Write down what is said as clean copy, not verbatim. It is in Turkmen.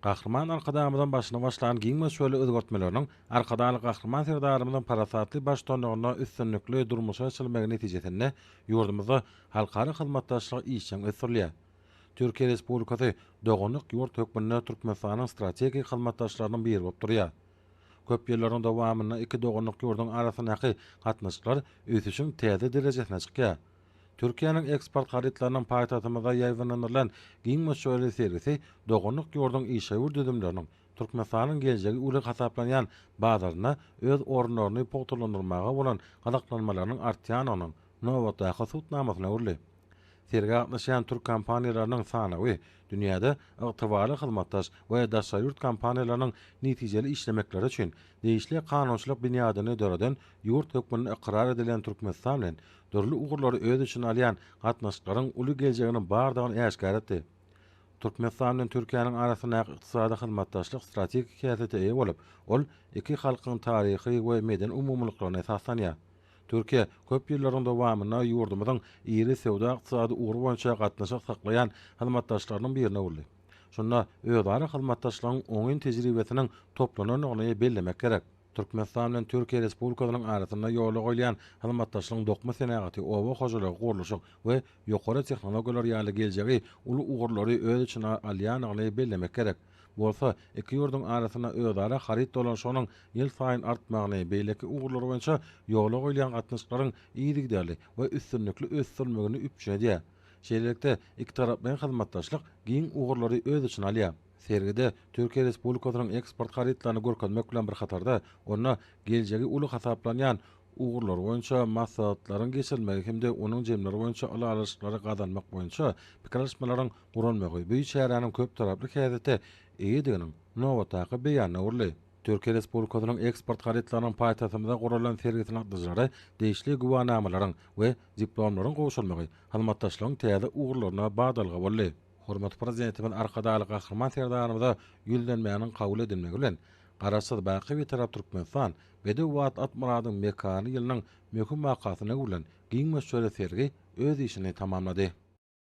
Gahryman Arkadagymyzyň başyny başlan giň möçberli özgertmeleriniň Arkadagly Gahryman Serdarymyzyň parasatly baştutanlygynda üstünlikli durmuşa geçirilmegi netijesinde ýurdumyzda halkara hyzmatdaşlyk işjeň ösdürilýär. Türkiýe Respublikasy doganlyk ýurt hökmünde Türkmenistanyň strategik hyzmatdaşlarynyň biri bolup durýar. Köp ýyllaryň dowamynda iki doganlyk ýurduň arasyndaky gatnaşyklar ösüşiň täze derejesine çykýar. Türkiýäniň eksport harytlarynyň paýtagtymyzda ýaýbaňlandyrylan giň möçberli sergisi doganlyk ýurduň işewür düzümleriniň Türkmenistanyň geljegi uly hasaplanýan bazarynda öz orunlaryny pugtalandyrmaga bolan gyzyklanmalarynyň artýandygynyň nobatdaky subutnamasyna öwrüldi. Sergä gatnaşýan türk kompaniýalarynyň sanawy dünýäde ygtybarly hyzmatdaş we daşary ýurt kompaniýalarynyň netijeli işlemekleri üçin degişli kanunçylyk binýadyny döreden ýurt hökmünde ykrar edilen Türkmenistan bilen dürli ugurlary öz içine alýan gatnaşyklaryň uly geljeginiň bardygyny äşgär etdi. Türkmenistan bilen Türkiýäniň arasyndaky ykdysady hyzmatdaşlyk strategik häsiýete eýe bolup, ol iki halkyň taryhy we medeni umumylyklaryna esaslanýar. Türkiýe köp ýyllaryň dowamynda ýurdumyzyň iri söwda-ykdysady ugry boýunça gatnaşyk saklaýan hyzmatdaşlarynyň birine öwrüldi. Şunda özara hyzmatdaşlygyň oňyn tejribesiniň toplanandygyny bellemek gerek. Türkmenistan bilen Türkiýe Respublikasynyň arasynda ýola goýulýan hyzmatdaşlygyň dokma senagaty, oba hojalygy, gurluşyk we ýokary tehnologiýalar ýaly geljegi uly ugurlary öz içine alýandygyny bellemek gerek. Bolsa, iki ýurduň arasynda özara haryt dolanyşygynyň ýylsaýyn artmagyny, beýleki ugurlar boýunça ýola goýulýan gatnaşyklaryň yzygiderli we üstünlikli ösdürilmegini üpjün edýär. Şeýlelikde, ikitaraplaýyn hyzmatdaşlyk giň ugurlary öz içine alýar. Sergide Türkiýe Respublikasynyň eksport harytlaryny görkezmek bilen bir hatarda, onda geljegi uly hasaplanýan ugurlar boýunça maslahatlaryň geçirilmegi hem-de onuň jemleri boýunça ylalaşyklary gazanmak boýunça pikir alyşmalaryň guralmagy bu çäräniň köptaraply häsiýete eýediginiň nobatdaky beýanyna öwrüldi. Türkiýe Respublikasynyň eksport harytlarynyň paýtagtymyzda guralan sergisine gatnaşyjylara degişli güwänamalaryň we diplomlaryň gowşurylmagy hyzmatdaşlygyň täze ugurlaryna badalga boldy. Hormatly Prezidentimiz Arkadagly Gahryman Serdarymyza Ýüzlenmäniň kabul edilmegi bilen, Garaşsyz, baky Bitarap Türkmenistan, bedew at at-myradyň mekany ýylynyň möhüm wakasyna öwrülen giň möçberli sergi öz işini tamamlady.